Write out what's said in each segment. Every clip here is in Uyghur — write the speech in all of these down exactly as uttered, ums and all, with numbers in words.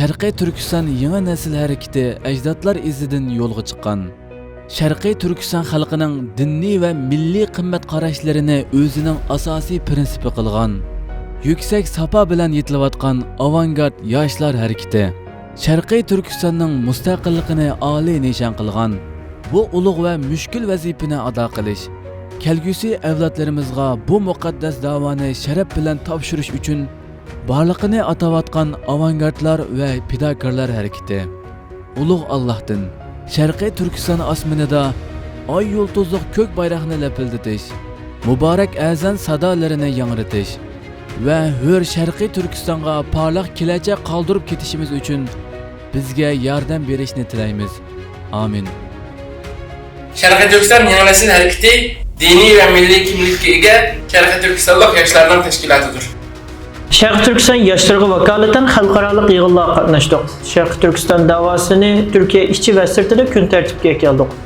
شەرقىي تۈركىستان يېڭى نەسىل ھەرىكىتى ئەجدادلار ئىزىدىن يولغا چىققان. شەرقىي تۈركىستان خەلقىنىڭ دىنىي ۋە مىللىي قىممەت قاراشلىرىنى ئۆزىنىڭ ئاساسىي پىرىنسىپى قىلغان، يۈكسەك ساپا بىلەن يېتىلىۋاتقان ئاۋانگارت ياشلار ھەرىكىتى، شەرقىي تۈركىستاننىڭ مۇستەقىللىقىنى ئالىي نىشان قىلغان بۇ ئۇلۇغ ۋە مۈشكۈل ۋەزىپىنى ئادا قىلىش، كەلگۈسى ئەۋلادلىرىمىزغا بۇ مۇقەددەس داۋانى شەرەپ بىلەن تاپشۇرۇش ئۈچۈن بارلىقىنى ئاتاۋاتقان ئاۋانگارتلار ۋە پىداكارلار ھەرىكىتى. ئۇلۇغ ئاللاھتىن شەرقىي تۈركىستان ئاسمىنىدا ئاي يۇلتۇزلۇق كۆك بايراقنى لەپىلدىتىش، مۇبارەك ئەزان سادالىرىنى ياڭرىتىش ۋە ھۆر شەرقىي تۈركىستانغا پارلاق كېلەچەك قالدۇرۇپ كېتىشىمىز ئۈچۈن بىزگە ياردەم بېرىشنى تىلەيمىز. ئامىن. شەرقىي تۈركىستان يېڭى نەسىل ھەرىكىتى دىنىي ۋە مىللىي كىملىككە ئىگە شەرقىي تۈركىستانلىق ياشلارنىڭ تەشكىلاتىدۇر. شەرقىي تۈركىستان ياشلىرىغا ۋاكالىتەن خەلقئارالىق يىغىنلارغا قاتناشتۇق. شەرقىي تۈركىستان داۋاسىنى تۈركىيە ئىچى ۋە سىرتىدا كۈن تەرتىپكە ئەكەلدۇق.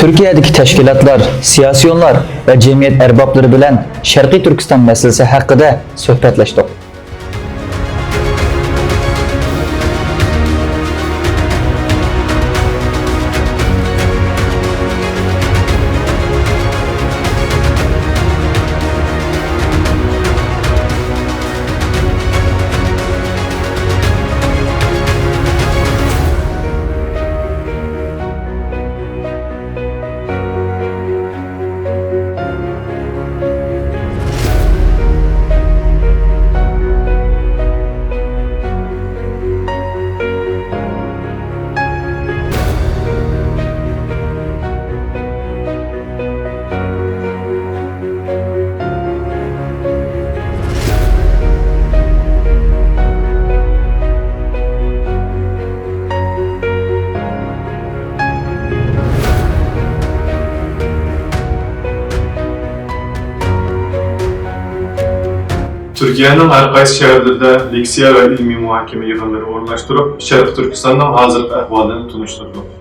تۈركىيەدىكى تەشكىلاتلار، سىياسىيونلار ۋە جەمئىيەت ئەربابلىرى بىلەن شەرقىي تۈركىستان مەسىلىسى ھەققىدە سۆھبەتلەشتۇق. تۈركىيەنىڭ ھەر قايسى شەھەرلىرىدە لېكسىيە ۋە ئىلمىي مۇھاكىمە يىغىنلىرى ئورۇنلاشتۇرۇپ، شەرقىي تۈركىستاننىڭ ھازىرقى ئەھۋالىنى تونۇشتۇردۇق.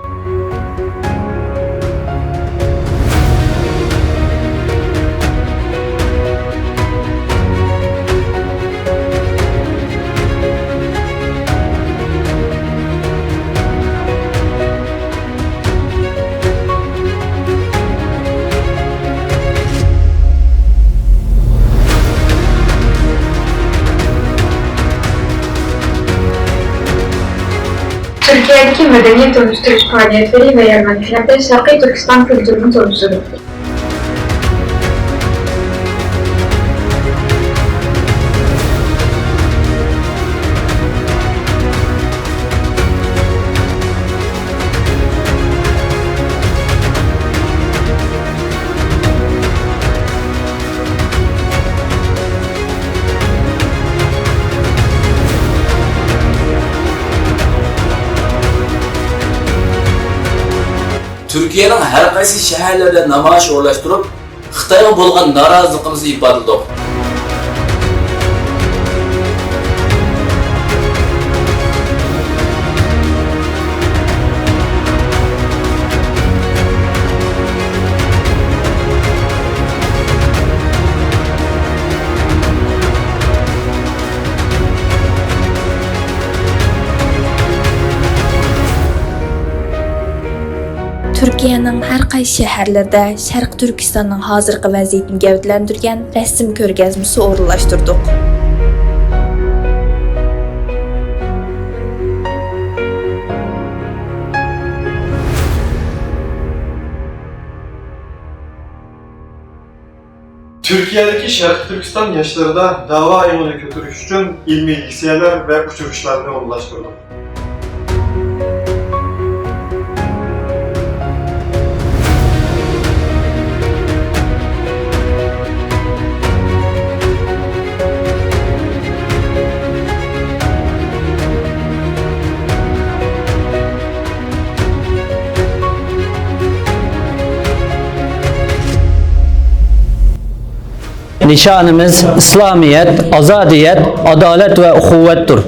تۈركىيەدىكى مەدەنىيەت تونۇشتۇرۇش پائالىيەتلىرى ۋە يەرمەنكىلەردە شەرقىي تۈركىستان كۈلتۈرىنى تونۇشتۇردۇق. تۈركىيەنىڭ ھەر قايسى شەھەرلىرىدە نامايىش ئورۇنلاشتۇرۇپ، خىتايغا بولغان نارازىلىقىمىزنى ئىپادىلىدۇق. تۈركىيەنىڭ ھەر قايسى شەھەرلىرىدە شەرقىي تۈركىستاننىڭ ھازىرقى ۋەزىيىتىنى گەۋدىلەندۈرگەن رەسىم كۆرگەزمىسى ئورۇنلاشتۇردۇق. تۈركىيەدىكى شەرقىي تۈركىستان ياشلىرىدا داۋا ئېڭىنى كۆتۈرۈش ئۈچۈن ئىلمىي لېكسىيەلەر ۋە ئۇچرىشىشلارنى ئورۇنلاشتۇردۇق. نىشانىمىز ئىسلامىيەت، ئازادىيەت، ئادالەت ۋە ئۇخۇۋەتتۇر.